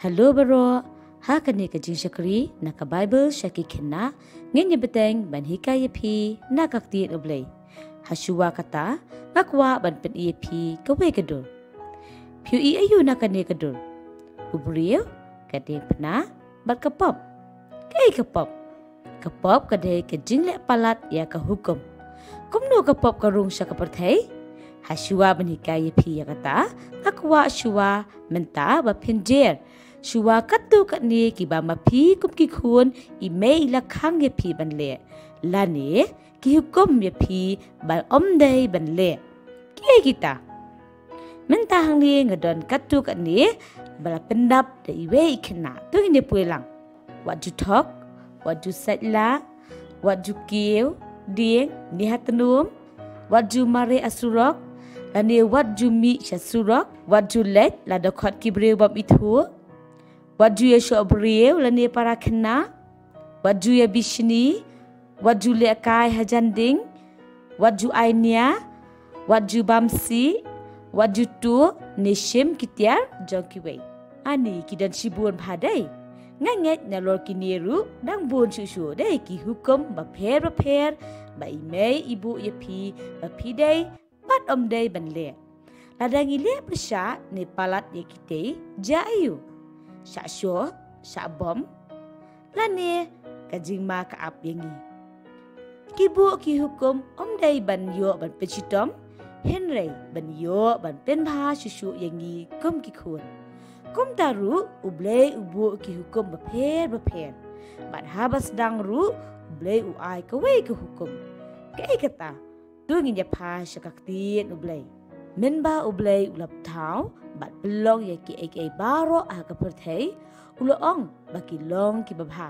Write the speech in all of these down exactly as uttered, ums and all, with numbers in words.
Hello baroh, ha kane ka jingshakri na ka Bible sha ki khynnah, ngin ïa bteng ban hikai ïa phi na ka ktien U Blei. Ha shuwa kata, nga kwah ban pyni ïa phi kawei ka dur. Phi ïohi aïu na kane ka dur? U briew, ka diengphna, bad ka pop. Kaei ka pop? Ka pop ka dei ka jingleh palat ïa ka hukum. Kumno ka pop ka rung sha ka pyrthei? Ha shuwa ban hikai ïa phi ïa kata, nga kwah shuwa mynta ba phin jer. Shuwa katto katne kiba ma phi kum ki khun i mei i la khang ïa phi ban leh, lane ki hukum ïa phi ba ym dei ban leh. Kiei kita? Mynta hangne nga don katto katne ba la pyndap da iwei i khynnah. To ngin ïa poi lang. Wat ju thok, wat ju sait lah, wat ju kiew dieng ne ha tnum, wat ju mareh ha surok, lane wat ju mih sha surok, wat ju leit lada khot ki briew bym ithuh, wat ju ïashoh briew lane para khynnah, wat ju ïabishni, wat ju lehkai hajan ding, wat ju ai nia, wat ju bam sih, wat ju tuh ne shim ki tiar jong kiwei. Ani ki don shibun bha dei. Nga ngeit nalor kine ruh dang bun shuh shuh dei ki hukum bapher bapher ba i mei i buh ïa phi ba phi dei bad ym dei ban leh. Lada ngi leh pyrshah ne palat ïa kitei, jia aïu? Shah shoh, shah bom, lane ka jingma ka ap ïa ngi? Ki buh ki hukum ym dei ban ïoh ban pynshitom, hynrei ban ïoh ban pynbha shuh shuh ïa ngi kum ki khun. Kumta ruh U Blei u buh ki hukum bapher bapher. Bad haba sdang ruh U Blei u ai kawei ka hukum. Kaei kata? To ngin ïa phai sha ka ktien U Blei. Mynba U Blei u la thaw bad pynlong ïa kiei kiei baroh ha ka pyrthei, u la ong ba ki long kiba bha.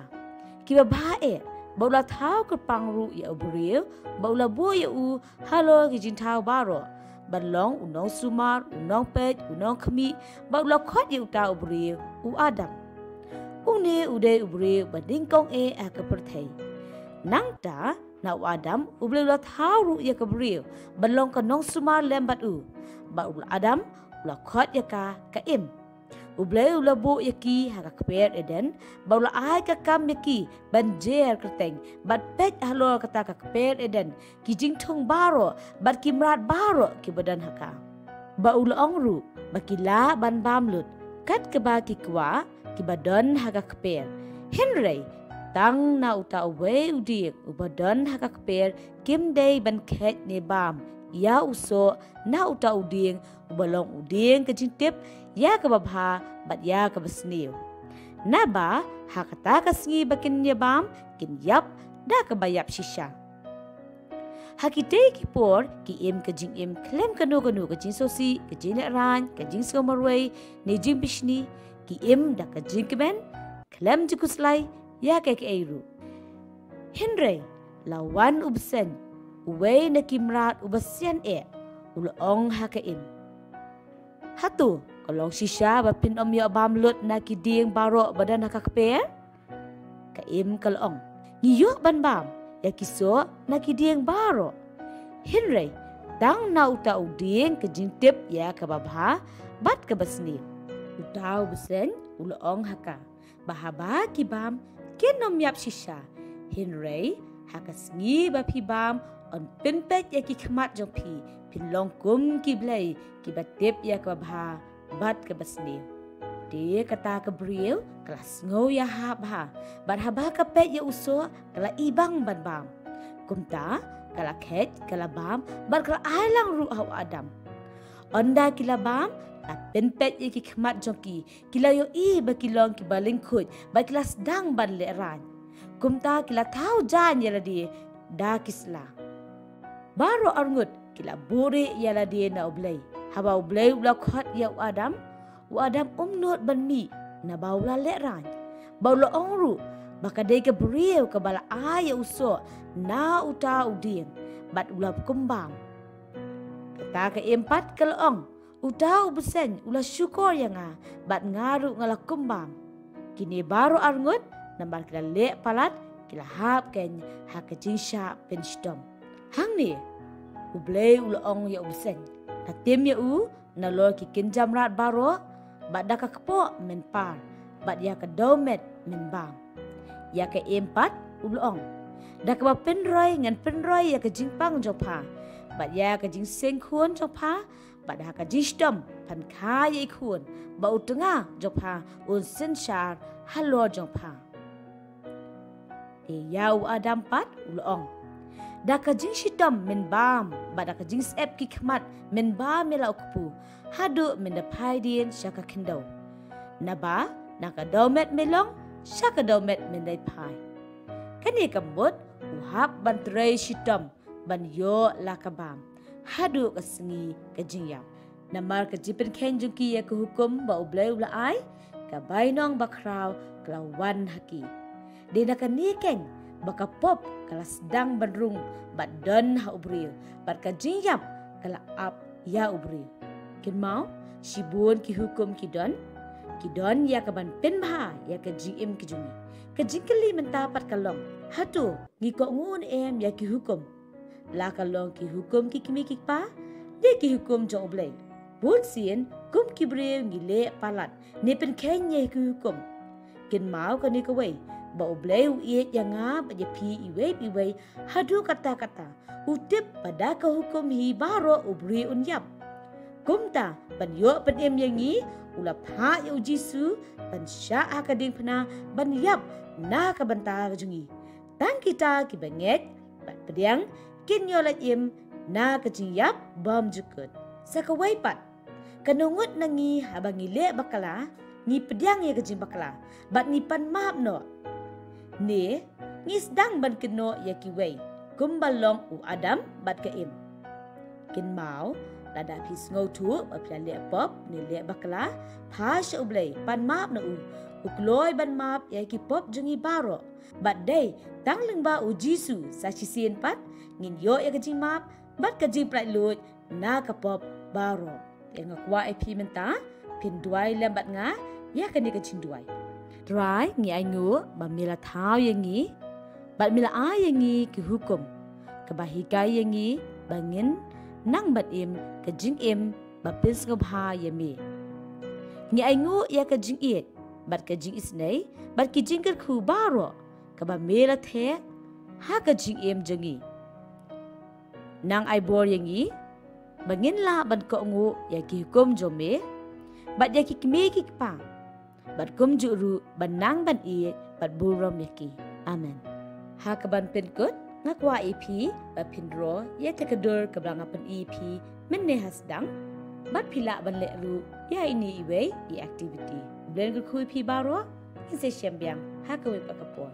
Kiba bha eh, ba u la thaw kyrpang ruh ïa u briew, ba u la buh ïa u halor ki jingthaw baroh, ban long u nongsumar, u nongpeit, u nongkhmih, ba u la khot ïa uta u briew u Adam. Une u dei u briew ba nyngkong eh ha ka pyrthei. Nangta na u Adam, U Blei u la thaw ruh ïa ka briew ban long ka nongsumar lem bad u. Bad u Adam u la khot ïa ka ka Im. U Blei u la buh ïa ki ha ka kper Eden, bad u la ai ka kam ïa ki ban jer kyrteng bad peit halor kata ka kper Eden, ki jingthung baroh bad ki mrad baroh kiba don ha ka. Bad u la ong ruh ba ki lah ban bam lut kat kaba ki kwah kiba don ha ka kper. Hynrei tang na uta uwei u dieng uba don ha ka kper kim dei ban kheit ne bam ïa u soh na uta u dieng uba long u dieng ka jingtip ïa kaba bha bad ïa kaba sniew. Naba ha kata ka sngi ba kin ïa bam, kin ïap da kaba ïap shisha. Ha kitei ki por ki im ka jingim khlem kano kano ka jingsngewsih, ka jinglehrain, ka jingsngew marwei ne jingbishni. Ki im da ka jingkmen khlem jingkhuslai ïa kaei kaei ruh. Hynrei la wan u bseiñ, uwei na ki mrad uba sian eh, u la ong ha ka im, hato ka long shisha ba phin ym ïoh bam lut na ki dieng baroh ba don ha ka kper? Ka im ka la ong, ngi ïoh ban bam ïa ki soh na ki dieng baroh, hynrei tang na uta u dieng ka jingtip ïa kaba bha bad kaba sniew. Uta u bseiñ u la ong ha ka ba haba ki bam kin ym ïap shisha, hynrei ha ka sngi ba phi bam yn pynpeit ïa ki khmat jong phi, phin long kum ki blei kiba tip ïa kaba bha bad kaba sniew. Te kata ka briew ka la sngew ïahap bha, bad haba ka peit ïa u soh ka la ibang ban bam. Kumta ka la kheit, ka la bam bad ka la ai lang ruh ha u Adam. Ynda ki la bam, la pynpeit ïa ki khmat jong ki, ki la ïohi ba ki long kiba lyngkhuid bad ki la sdang ban lehrain. Kumta ki la thaw jaiñ ïa lade da ki sla. Baroh arngut ki la buhrieh ïa lade na U Blei. Haba U Blei u la khot ïa u Adam, u Adam um nud ban mih naba u la lehrain. Bad u la ong ruh ba ka dei ka briew kaba la ai ïa u soh na uta u dieng, bad u la kumbam. Kata ka im pat ka la ong, uta u bseiñ u la shukor ïa nga, bad nga ruh nga la kumbam. Kine baroh arngut namar ki la leh palat, ki la hap keiñ ha ka jingshah pynshitom. Hangne U Blei u la ong ïa u bseiñ, la tim ïa u nalor ki kynja mrad baroh, bad da ka kpoh mynpar bad ïa ka dewmet mynbam. Ïa ka im pat u la ong, da kaba pynroi ngan pynroi ïa ka jingpang jong pha, bad ïa ka jingseng khun jong pha, bad ha ka jingshitom phan kha ïa i khun, ba u tnga jong pha un synshar halor jong pha. Te ïa u Adam pat u la ong, da ka jingshitom mynbam bad da ka jingsep ki khmat mynbam ïa la u kpu, haduh mynda phai dien sha ka khyndew. Naba na ka dewmet me long, sha ka dewmet me dei phai. Kane ka mut u hap ban trei shitom ban ïoh la ka bam, haduh ka sngi ka jingïap. Namar ka jingpynkheiñ jong ki ïa ka hukum ba U Blei u la ai, ka bainong bakhraw ka la wan ha ki. Dei na kane keiñ ba ka pop ka la sdang ban rung bad don ha u briew, bad ka jingïap ka la ap ïa u briew. Kynmaw, shibun ki hukum ki don, ki don ïa ka ban pynbha ïa ka jingim ka jong ngi. Ka jingkylli mynta pat ka long, hato ngi kohnguh ne em ïa ki hukum? La ka long ki hukum ki kmie ki kpa, ne ki hukum jong U Blei? Bun sien kum ki briew ngi leh palat ne pynkheiñ ïa ki hukum. Kynmaw kane kawei, ba U Blei u ïeit ïa nga bad ïa phi iwei pa iwei, haduh katta katta. U tip ba da ka hukum hi baroh u briew un ïap. Kumta, ban ïoh pynim ïa ngi, u la phah ïa u Jisu ban shah ha ka diengphna ban ïap na ka bynta ka jong ngi. Tang kita kiba ngeit bad pdiang kin ïoh lait im na ka jingïap bymjukut. Sa kawei pat, kano ngut na ngi haba ngi leh bakla, ngi pdiang ïa ka jingbakla bad ngi pan map noh? Ne ngi sdang ban kynnoh ïa kiwei kumba long u Adam bad ka Im? Kynmaw, lada phi sngewthuh ba phi la leh pop ne leh bakla, phai sha U Blei, pan map na u. U kloi ban map ïa ki pop jong ngi baroh. Bad dei tang lyngba u Jisu sa shisien pat ngin ïoh ïa ka jingmap bad ka jingpynlait luid na ka pop baroh. Te nga kwah ïa phi mynta phin duwai lem bad nga ïa kane ka jingduwai. Trai, ngi ainguh ba me la thaw ïa ngi bad me la ai ïa ngi ki hukum kaba hikai ïa ngi ba ngin nang ban im ka jingim ba pynsngewbha ïa me. Ngi ainguh ïa ka jingïeit bad ka jingisynei bad ki jingkyrkhu baroh kaba me la theh ha ka jingim jong ngi. Nang ai bor ïa ngi ba ngin lah ban kohnguh ïa ki hukum jong me bad ïa ki kmie ki kpa, bad kumjuh ruh ban nang ban ïeit bad burom ïa ki. Amen. Ha kaban pynkut, nga kwah ïa phi ba phin roi ïa ka dur kaba nga pyni ïa phi mynne ha sdang, bad phi lah ban leh ruh ïa ine iwei i activity. U Blei un kyrkhu ïa phi baroh. Ngin sa ïashem biang ha kawei pat ka por.